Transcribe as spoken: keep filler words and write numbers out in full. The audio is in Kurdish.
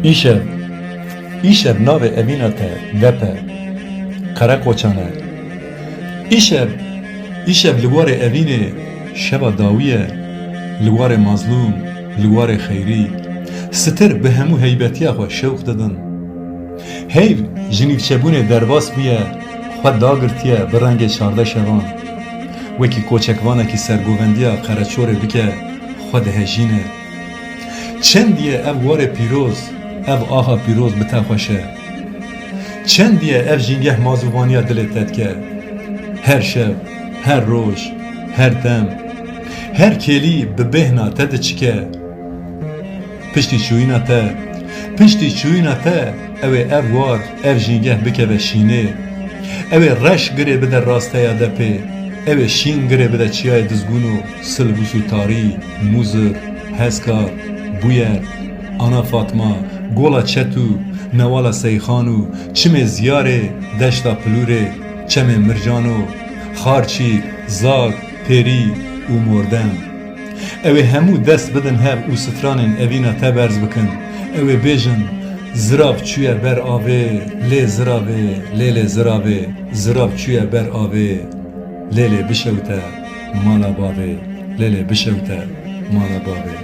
Îşev, îşev navê evîna te dep e, qereqoçan e. Îşev, îşev li warê evînê şeva dawî ye, li warê mazlûm, li warê xeyrî. Sitir bi hemû heybetiya xwe şewq didin. Heyv ji nîvçebûnê derbas bûye, xwe dagirtiye bi rengê çardeh şevan. Wekî koçekvanekî sergovendiya qereçorê bike, xwe dihejîne. Çend ye ev warê pîroz, ev axa pîroz bi te xweş e. Çend ye ev jîngeh mazûvaniya dilê te dike. Her şev, her roj, her dem, her kêlî bi bêhna te diçike. Piştî çûyîna te, piştî çûyîna te, ew ê ev war, ev jîngeh bikeve şînê. Ew ê reş girê bide rasteya depê. Ew ê şîn girê bide çiyayê Dizgûn û Silbûs û Tarî, Mûzir, Heskar, Bûyer, Ana Fatma, Gola Çetû, Newala Seyxan û çimê Ziyarê, Deşta Pilûrê, Çemê Mircano, Xarçîk, Zak, Pêrî û Mordem. Ew ê hemû dest bidin hev û stranên evîna te berz bikin. Ew ê bêjin, zirav çûye ber avê, lê ziravê, lê lê ziravê, zirav çûye ber avê, lê lê bişewte mala bavê, lê lê bişewte mala bavê.